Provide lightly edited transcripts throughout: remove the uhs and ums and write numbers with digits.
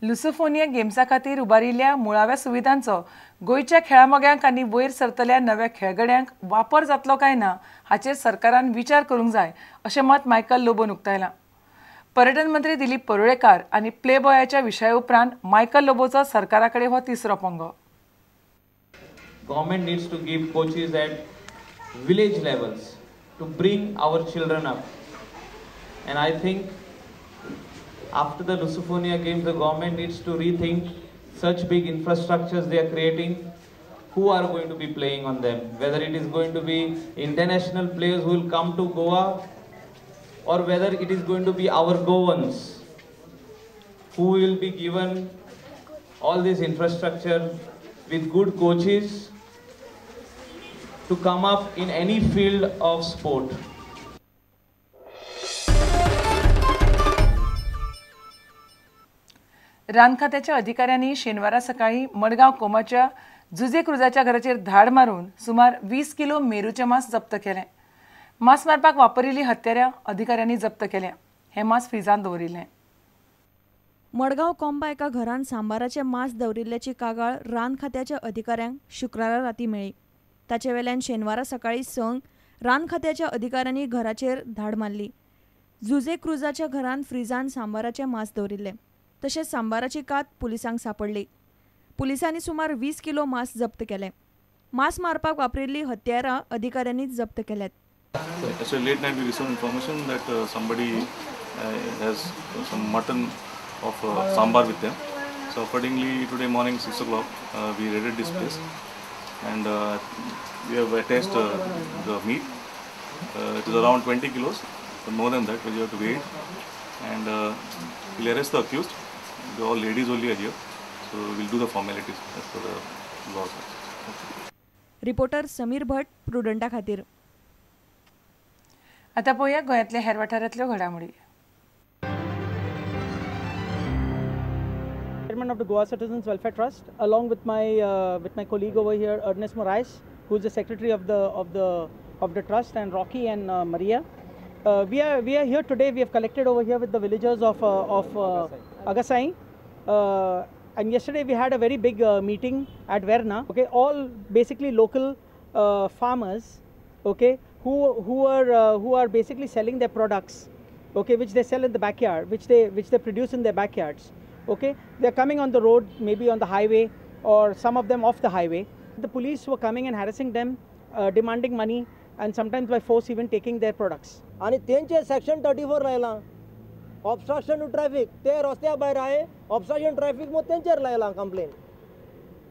Lusofonia गेम्सा खातीर उबारिल्ल्या मुळाव्या सुविधांचो गोंयच्या खेळामोग्यांक आनी वयर सरतल्या नव्या खेळगड्यांक वापर जातलो काय ना हाचेर सरकारान विचार करूंक जाय अशें मत मायकल लोबोन उक्तायलां. पर्यटन मंत्री दिलीप परुळेकार आनी प्लेबॉयाच्या विशया उपरांत मायकल लोबोचो सरकारा कडेन हो तिसरो पंगो. Government needs to give coaches at village levels to bring our children up. And I think after the Lusofonia Games, the government needs to rethink such big infrastructures they are creating, who are going to be playing on them, whether it is going to be international players who will come to Goa or whether it is going to be our Goans who will be given all this infrastructure with good coaches to come up in any field of sport. रान खात्याच्या अधिकाऱ्यांनी शेनवारा सकाळी मडगांव कोमाच्या जुजे क्रुजाच्या घराचेर धाड मारून सुमार 20 kilo मेरूचें मांस जप्त केलें. मांस मारपाक वापरिल्ली हत्यारां अधिकाऱ्यांनी जप्त केल्या. हें मांस फ्रिजांत दवरिल्लें. मडगांव कोंबा एका घरान सांबाराचें मांस दवरिल्ल्याची कागाळ रान खात्याच्या अधिकाऱ्यांक शुक्रारा राती मेळ्ळी. ताचे वेल्यान शेनवारा सकाळी 6 रान खात्याच्या अधिकाऱ्यांनी घराचेर धाड मारली. जुजे क्रुजाच्या घरान फ्रिजान सांबाराचें मांस दवरिल्लें. तशेंच सांबाराची कात पुलिसांक सापडली. पुलिसांनी सुमार 20 किलो मांस जप्त केलें. मांस मारपाक वापरिल्ली हत्यारां अधिकाऱ्यांनी जप्त केल्यात. Actually, late night we received information that somebody has some mutton of sambar with them. So accordingly, today morning 6 o'clock we raided this place and we have attached the meat. It is around 20 kilos, but more than that, we have to weigh it. And we'll arrest the accused. They all ladies only are here, so we'll do the formalities as per the laws. Okay. Reporter Sameer Bhat, प्रुडंटा खातीर. आता पळोवया गोंयांतल्या हेर वाठारांतल्यो घडामोडी. Chairman of the Goa Citizens Welfare Trust, along with my colleague over here, Ernest Moraes, who is the secretary of the trust, and Rocky and Maria. We are here today. We have collected over here with the villagers of Agasai, and yesterday we had a very big meeting at Verna. Okay, all basically local farmers, okay, who are basically selling their products, okay, which they sell in the backyard, which they produce in their backyards. Okay, they are coming on the road, maybe on the highway, or some of them off the highway. The police were coming and harassing them, demanding money, and sometimes by force even taking their products. आणि तेंचे section 34 लायलां obstruction two traffic, ते रस्त्या भायर आहे obstruction traffic म्हूण तेंचेर लायलां complain.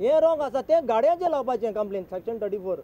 हें wrong आसा, ते गाडयांचेर लावपाचें complain section 34.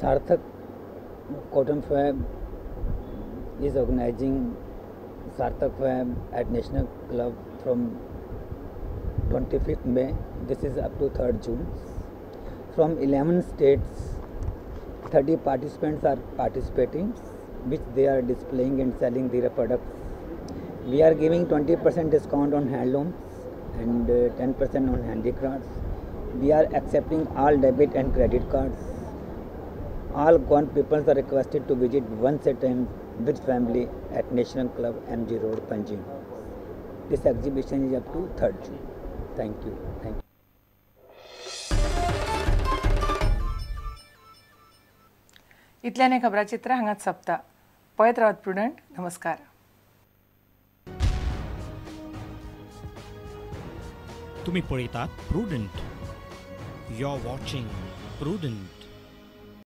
Sarthak Cotton Fab is organizing Sarthak Fab at National Club from 25th May. This is up to 3rd June. From 11 states, 30 participants are participating, which they are displaying and selling their products. We are giving 20% discount on handlooms and 10% on handicrafts. We are accepting all debit and credit cards. All Goan people are requested to visit once a time with family at National Club, MG Road, Panjim. This exhibition is up to 3rd June. Thank you. Thank you. इतल्याने खबराचित्र हांगाच सोंपता. पळयत रावात prudent. नमस्कार. तुम्ही पळयतात Prudent. You are watching Prudent.